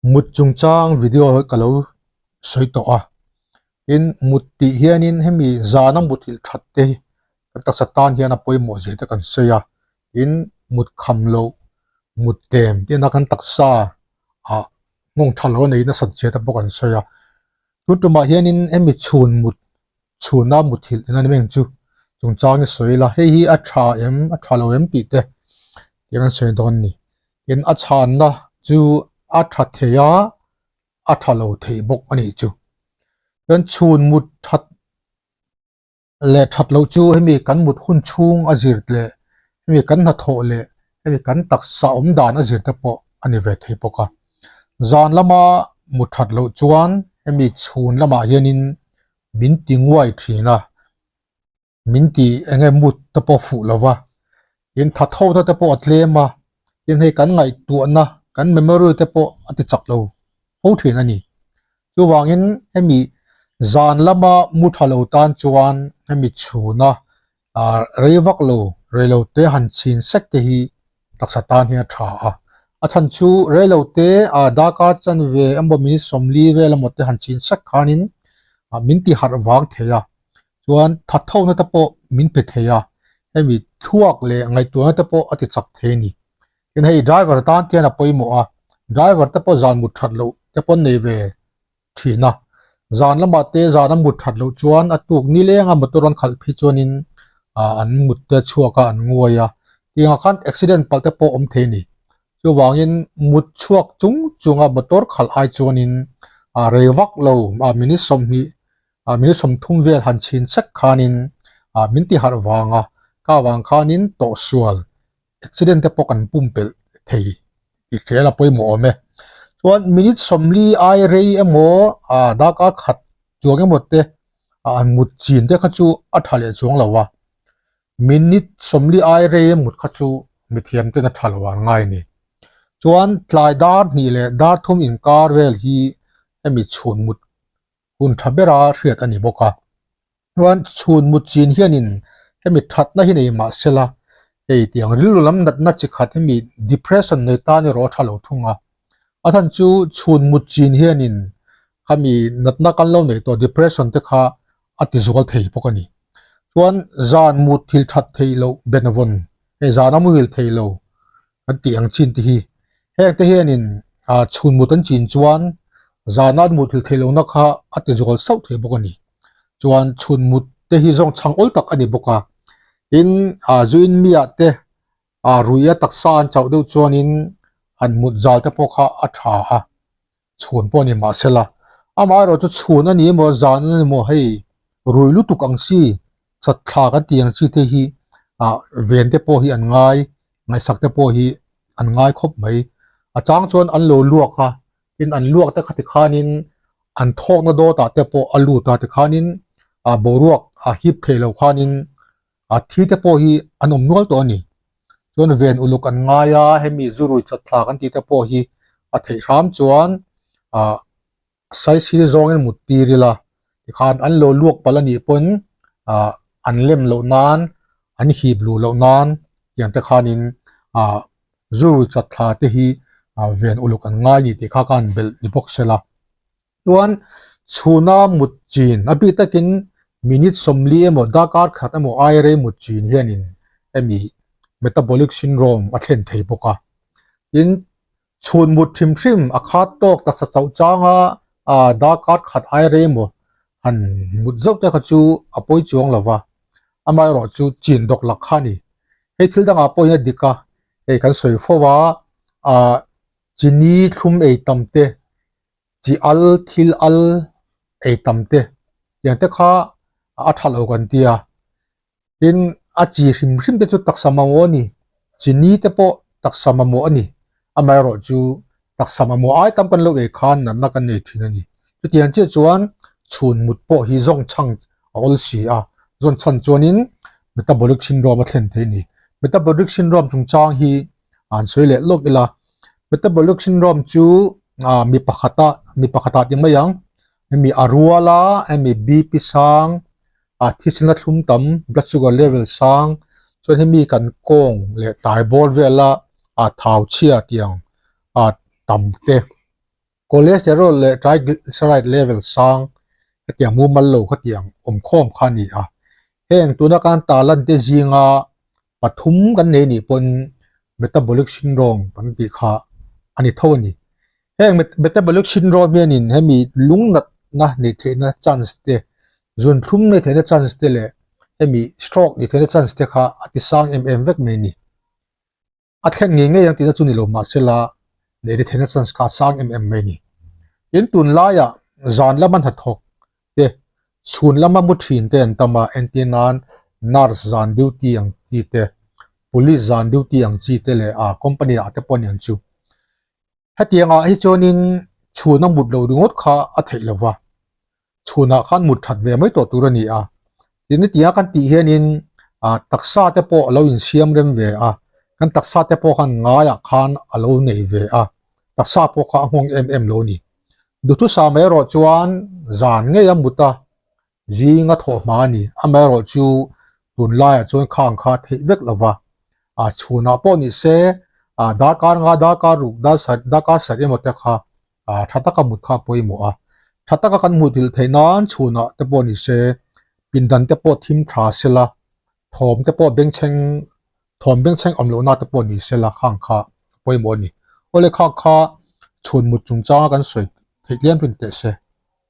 Mut chungchang video hi ka lo sawi tawh a, tin mut tih hianin hemi zana muthilh that te hi kan taksa tan hian a pawimawh zia te kan sawi a, tin mut kham loh mut tlem tihna kan taksa ah nghawng tha lo a nei nasat zia te pawh kan sawi a, tun tumah hianin hemi chhun mut chhuna muthilh eng a ni mai ang chu chungchang i sawi la hei hi a tha em a tha lo em tih te tih kan sawi dawn a ni tin a chhanna chu a tha thei a a tha lo thei bawk a nih chu chuan chhun mut that leh that loh chu hemi kan mut hun chhung a zir leh hemi kan hnathawh leh hemi kan taksa awm dan a zir te pawh a ni ve thei bawk a zan lama mut that loh chuan hemi chhun lamah hianin min ti nguai thin a min ti eng nge mut te pawh fuh lo va tin tha tho na te pawh a tlem a tin hei kan ngaihtuahna kan memory te pawh a ti chak lo fo thin a ni chuvangin hemi zan lama mu tha lo tan chuan hemi chhuna ah rei vak lo rei lo te han chhin sek te hi taksa tan hian a tha a a chhan chu rei lo te ah darkar chanve emaw minute sawmli vel emaw te han chhin sek khanin ah min ti harh vang thei a chuan that tho na te pawh min pe thei a hemi thluak leh ngaihtuahna te pawh a ti chak thei a ni tin hei driver tan te hian a pawimawh a driver te pawh zan mut that loh te pawh an nei ve thin a zan lamah te zan a mut that loh chuan a tuk ni leng a motor an khalh phei chuanin ah an mut te a chhuak a an nguai a tiangah khan accident palh te pawh a awm thei a ni chuvangin mut chhuak chung chunga motor khalh ai chuanin ah rei vak lo ah minute sawmhnih ah minute sawmthum vel han chhin sek khanin ah min ti harh vang a ka vang khanin tawhsual accident te pawh kan pumpelh thei tih hriat a pawimawh awm e. Chuan minute sawmli ai rei emaw ah darkar khat chuang emaw te ah an mut chin te kha chu a tha leh chuang lo a, minute sawmli ai rei mut kha chu mithiam ten a tha lo ang ngai a ni. Chuan tlai dar hnih leh dar thum inkar vel hi hemi chhun mut hun tha bera hriat a ni bawk a. Chuan chhun mut chin hianin hemi thatna hi nei mah sela, hei tiang rilru lam natna chi khat hemi depression nei tan erawh a tha lo thung a. A chhan chu chhun mut chin hianin khami natna kan lo neih tawh depression te kha a ti zual thei bawk a ni. Chuan zan mut thil that theih loh benvawn, hei zan a muhil thei lo kan tih ang chin te hi heng te hianin ah chhun mut an chin chuan zana an mut thil theih lohna kha a ti zual sauh thei bawk a ni chuan chhun mut te hi zawng chhang awl tak a ni bawk a tin ah zuin miah te ah ruia taksa an chauh deuh chuanin han mut zal te pawh kha a tha a chhun pawh a ni mahsela amaherawh chu chhun a ni emaw zan a ni maw hei rui lutuk ang chi chat thla kan tih ang chi te hi ah ven te pawh hi an ngai ngaihsak te pawh hi an ngai khawp mai a chang chuan an lo luak a tin an luak te kha tikhanin an thawkna dawt ah te pawh a lut a tikhanin ah boruak a hip theih loh khanin a thi te pawh hi an awm nual tawh a ni chuan ven uluk an ngai a hemi zurui chat thla kan tih te pawh hi a theih hram chuan ah saisir zawngin mut tir ila tikhan an lo luak palh a nih pawn ah an lem loh nan an hip luh loh nan tiang te khanin ah zurui chat thla te hi ah ven uluk an ngai a ni tih kha ka han belh ni bawk sela. Chuan chhuna mut chin a bik takin minute sawmli emaw darkar khat emaw ai rei mut chin hianin hemi metabolic syndrome a thlen thei bawk a. Tin, chhun mut hrim hrim a khat tawk taksa chauh changa darkar khat ai rei emaw han mut zauh te kha chu a pawi chuang lo va, amaherawh chu chin dawk lak kha a ni. Hei thil dangah pawh hian a dik a, hei kan sawi fo a, ah chini thlum ei tam te chi al thil al ei tam te tiang te kha a tha lo kan tia tin a chi hrim hrim te chu taksa mamawh a ni chini te pawh taksa mamawh a ni amaherawh chu taksa mamawh ai tam kan lo ei khan natna kan nei thin a ni chutiang chiah chuan chhun mut pawh hi zawng chhang a awl si a zawn chhan chuanin metabolic syndrome a thlen thei a ni metabolic syndrome chungchang hi an sawi leh lawk ila metabolic syndrome chu ah mi pakhata mi pakhatah ti mai ang hemi a ruala hemi B_P sang ah thisena thlum tam blood sugar level sang chuan hemi kan kawng leh tai bawr vela ah thau chhia tiang ah tam te. Cholesterol leh triglyceride level sang hetiang mumal lo khatiang awmkhawm kha a ni a. Heng tuna kan tarlan te zinga pathum kan nei nih pawn metabolic syndrome kan tih kha a ni tho a ni. Heng metabolic syndrome hianin hemi lungnatna neih theihna chance te, zunthlum neih theihna chance te leh hemi stroke neih theihna chance te kha a ti sang em em vek mai a ni. A thlen ngei ngei ang tihna chu ni lo mahsela neih theihna chance kha a sang em em mai a ni. Tin, tunlaiah zan lama hnathawk te, chhun lama mu thin te an tam a, entir nan nurse zan duty ang chi te, police zan duty ang chi te leh ah company ah te pawh a ni ang chu. Hetiangah hi chuanin chhun a mut loh ringawt kha a theih lo va, chhunah khan mut that ve mai tawh tur a ni a. Tin, hetianga kan tih hianin ah taksa te pawh a lo insiam rem ve a, kan taksa te pawh khan ngaiah khan a lo nei ve a, taksa pawh kha a nghawng em em lo a ni. Duhthusam erawh chuan zan ngei a mut a, zing a thawh hma a ni. Amaherawhchu tunlaiah chuan khang kha theih vek lo va, ah chhunah pawh ni se ah darkar nga darkar ruk darkar sarh emaw te kha ah tha taka mut kha a pawimawh a. Tha taka kan hmuhthilh theih nan chhunah te pawh ni se pindan te pawh thim tha sela thawm te pawh bengchheng thawm bengchheng awm lohna te pawh ni sela khang kha a pawimawh a ni. Awle khak kha chhun mut chungchanga kan sawi theih tlem chu ni teh se.